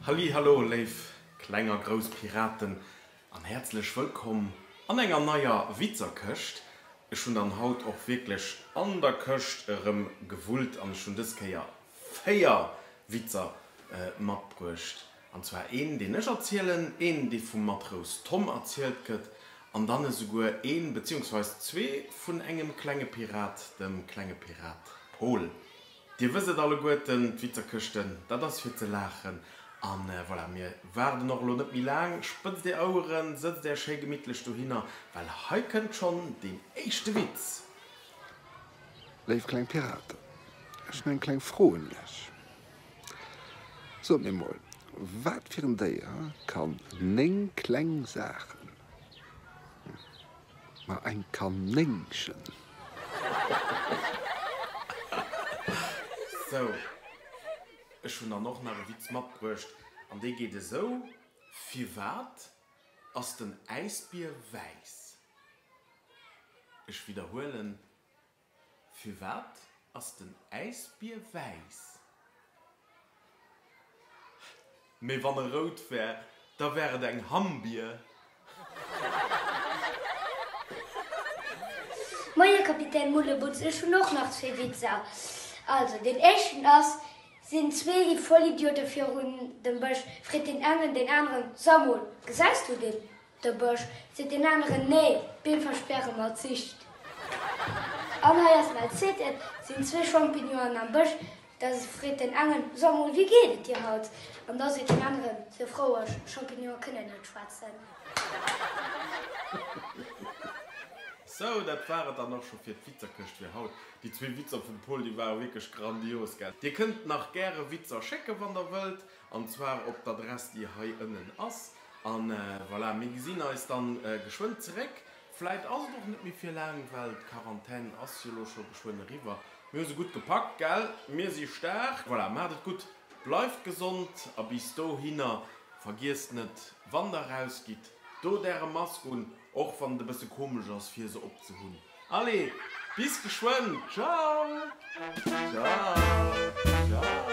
Halli hallo léif kleng a grouss Piraten an häerzlech wëllkomm an enger neier Witzerkëscht. Ech hunn dann haut och wierklech an der Këscht erëm gewullt an ech hunn dës Kéier 4 Witzer matbruecht. An zwar een deen ech erzielen, een dee vum Matrous Tom erzielt gëtt an dann esouguer een beziehungsweis zwee vun engem klenge Pirat, dem klenge Pirat Pol. Dir wësst et alleguerten, d'Witzerkëschten, dat ass fir ze laachen. An voilà, mir waarden och elo net méi laang. Spëtzt är Oueren, sëtzt är schéi gemittlech dohinner, well hei kënnt schonn deen éischte Witz. Léif kleng Piraten, ech hunn eng kleng Fro un iech. Sot mir mol, wat fir en Déier kann 9 kleng Saachen? Ma eng Kanéngchen. Sou, ech hunn dann och nach e Witz matbruecht an dee geet esou, Firwat ass den Äisbier wäiss? Ech widderhuelen, Firwat ass den Äisbier wäiss? Mee wann e rout wär, da wär et eng Hammbier. Moie Kapitän Mullebutz, ech hunn och nach zwee Witzer. Also deen éischten ass, Sinn zwee Vollidiote virun dem Bësch, freet deen engen deen aneren, Sa mol, gesäis du deen De Bësch, seet deen aneren, nee, d'Beem verspäre mer d'Sicht. An hei ass nach et, et sinn zwee Champignonen am Bësch, da freet den engen, So mol, wéi geet et dir haut? An da seet deen aneren, Sief roueg, Champignonen kënnen net schwätzen. Sou, dat war et dann och scho fir d'Witzerkëscht fir haut. Déi zwee Witzer vum Pol, déi ware wierklech grandios, gell? Dir kënnt nach gäre Witzer schécke wann der wëllt, an zwar op d'Adress déi hei ënnen ass. An voilà, mir gesinn eis dann geschwënn zeréck. Vläit ass et och net méi fir laang, well d'Quarantän ass jo lo scho geschwënn eriwwer. Mir hu se gutt gepackt, gell? Mir si staark. Voilà, maacht et gutt, bleift gesond a bis dohinner, vergiesst net, wann der rausgitt, dot äre Mask un, och wann et e bësse komesch ass fir se opzehunn. Allez, bis geschwënn! Ciao! Ciao! Ciao!